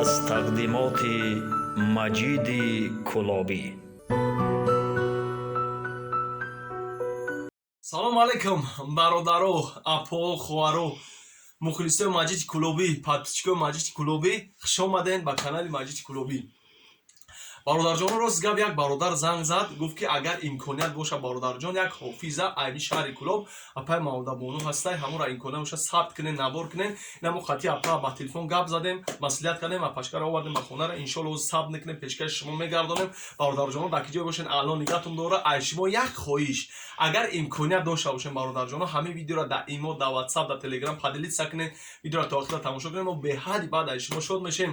Аз тақдимоти Маҷиди Кӯлобӣ. Салому алайкум, бародаро, апо, хоҳаро, мухлисои Маҷиди Кӯлобӣ, подписчикои Маҷиди Кӯлобӣ, хуш омадем ба канали Маҷиди Кӯлобӣ. Бародарҷоно, рост гап, як бародар занг зад, гуфт, ки агар имконият боша, бародарҷон, як ҳофиза айни шаҳри Кӯлоб, апаи Мавлудабону ҳастай, ҳамонро имконият боша, сабт кунен, навор кунен. Ина мо хати апа ба телефон гап задем, маслиҳат кардем, апашкаро овардем ба хонара. Иншолло, ҳозир сабт мекунем, пешкаши шумо мегардонем. Бародарҷоно, дар ки ҷой бошен, Алло нигаҳтон дора. Ай шумо як хоҳиш: агар имконият дошта бошем, бародарҷоно, ҳамин видеоро дар имо, дар Ватсап, дар Телеграм поделиться кунед, видеоро то охира тамошо кунед. Мо беҳади баъд ай шумо шод мешем.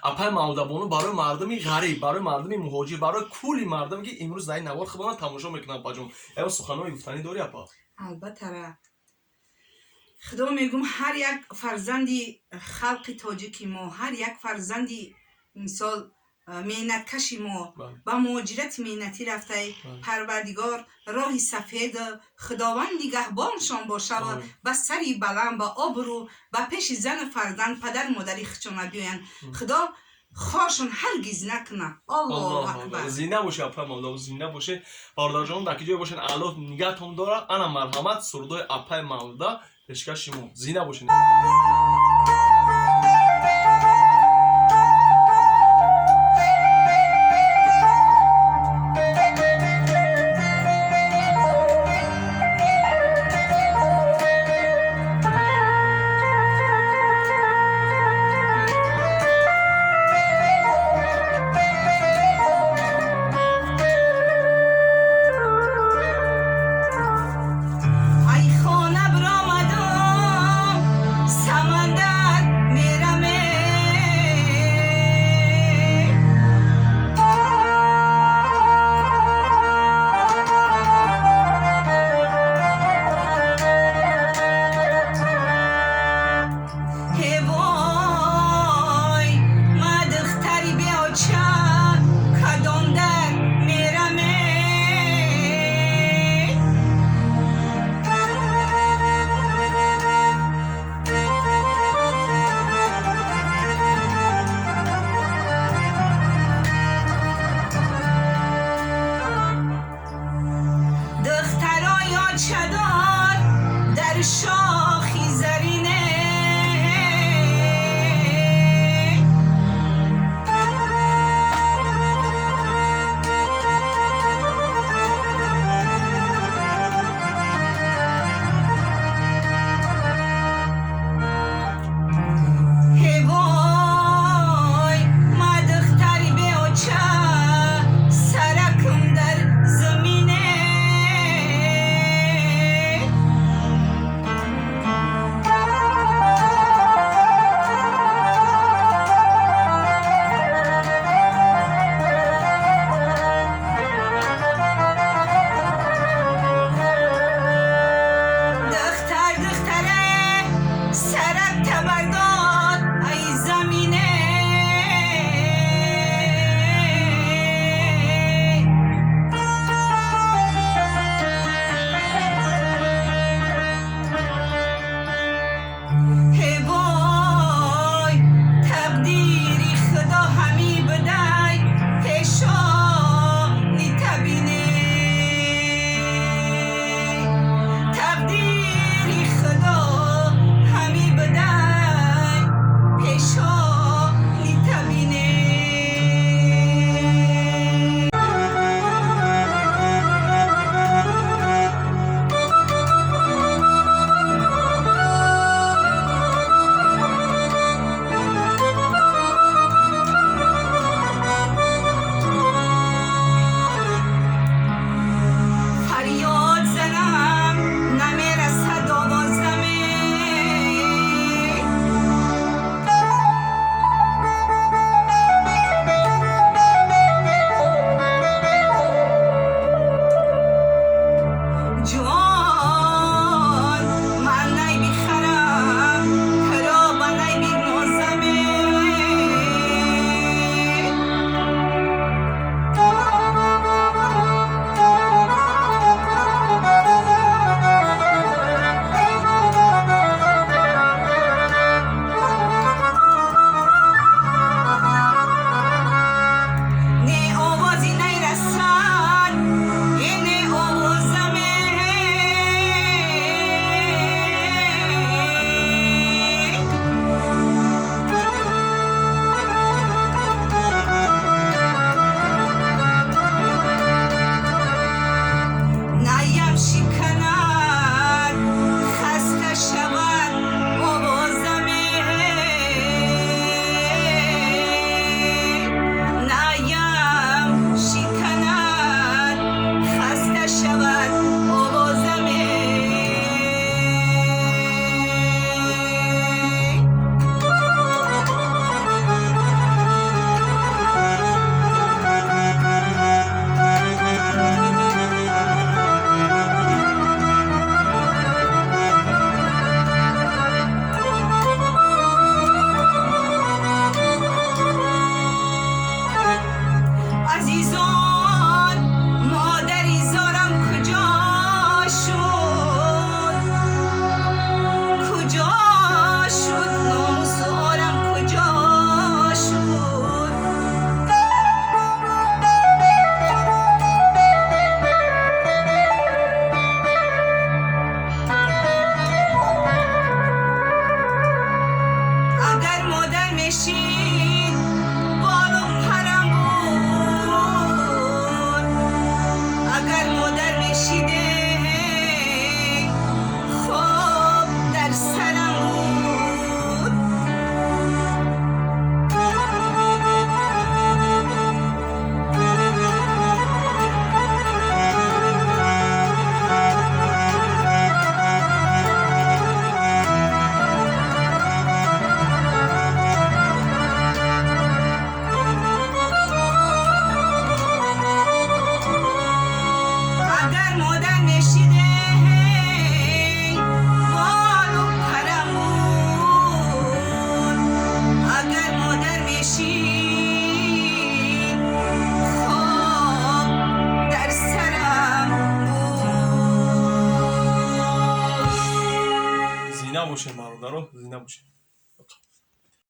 Апаи Мавлудабону барои мардуми ғариб, барои мардуми муҳоҷир, барои кулли мардуме, ки имрӯз дар ин навор худона тамошо мекунанд, апаҷон, ягон суханҳои гуфтанӣ дорӣ, апа? Албатта ра, худо мегӯм, ҳар як фарзанди халқи тоҷики мо, ҳар як фарзанди, мисол, меҳнаткаши мо ба муҳоҷирати меҳнатӣ рафтай, Парвардигор роҳи сафед, Худованд нигаҳбоншон бошава, ба сари баланд, ба обрӯ, ба пеши зану фарзанд, падару модари худшона биёянд. Худо хоршон ҳаргиз накуна. Аллоҳу акбар. Зинда боше, апа Мавлудабону, зинда боше. Бародарҷон, дар ки ҷое бошен, Аллоҳ нигаҳтон дора. Ана, марҳамат, сурудои апаи Мавлуда пешкаши шумо. Зинда бошен. Ай хона биромадам, самандар мераме. Ҳевой, ма духтари беоча, кадом дар мераме? Духтарои очадор дар шохи зарине. Ҳевой, ма духтари беоча, саракум дар замине. Бошед, бародаро, зинда бошед.